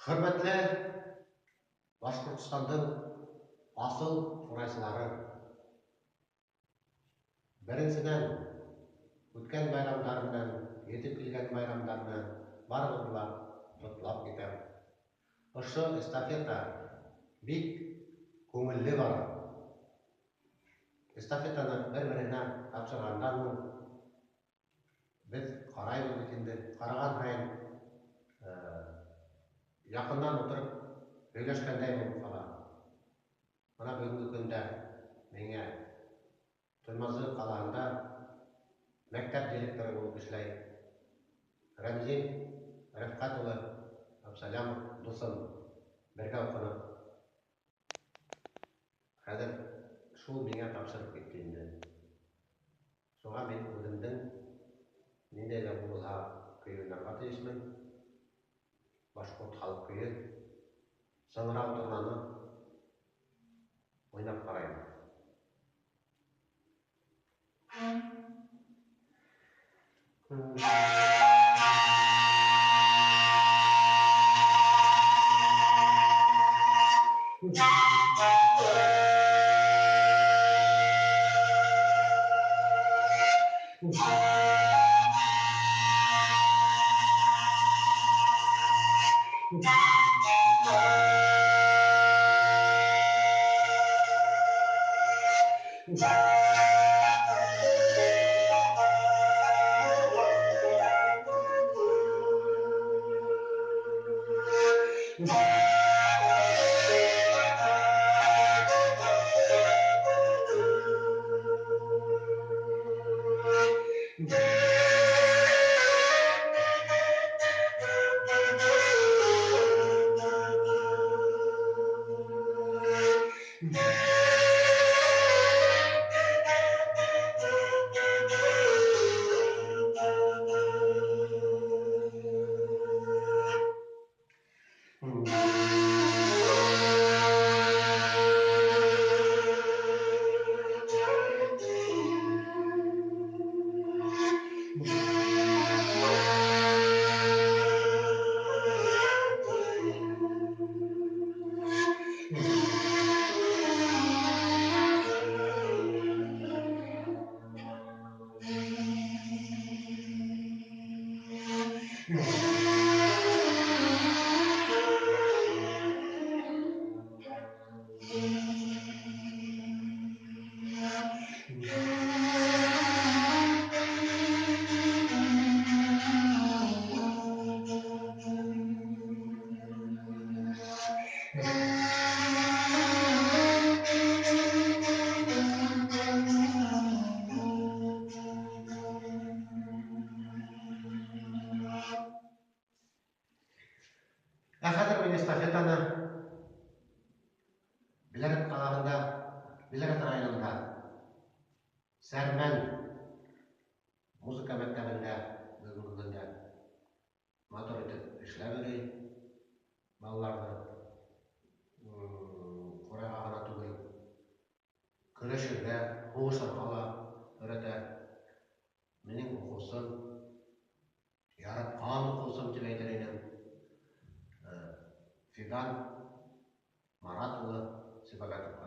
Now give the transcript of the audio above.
Хөрмәтле Башҡортостандың аҫыл ҡурайсылары! Беренсенән, үткән байрамдар менән, етеп килгән байрамдар менән барығыҙҙы ла ҡотлап китәм. Ошо эстафета бик күңелле бара. Эстафетаны бер-береһенә тапшырғандан һуң беҙ ҡарайбыҙ бит инде. Ҡараған һайын яҡындан ултырып һөйләшкәндәй булып ҡала. Бына бөгөнгө көндә миңә Туймазы ҡалаһында мәктәп директоры булып эшләй Рәмзин Рәфҡәт улы Абсалямов дуҫым, бергә уҡыныҡ. Хәҙер шул миңә тапшырып китте инде. Шуға мин үҙемдең ниндәй ҙә булһа көй уйнарға тейешмен. Башҡорт халыҡ көйө Сыңрау торнаны уйнап ҡарайым. Ә хәҙер мин эстафетаны Белорет ҡалаһында, Белорет районында Сәрмән музыка мәктәбендә бөгөнгө көндә матур итеп эшләп йөрөй. Балаларҙы ҡурайға ғына түгел, көрәшергә, һуғышырға ла өйрәтә. Минең уҡыусым, яратҡан уҡыусым тип әйтер инем. Фидан Марат улы Сибагатовҡа.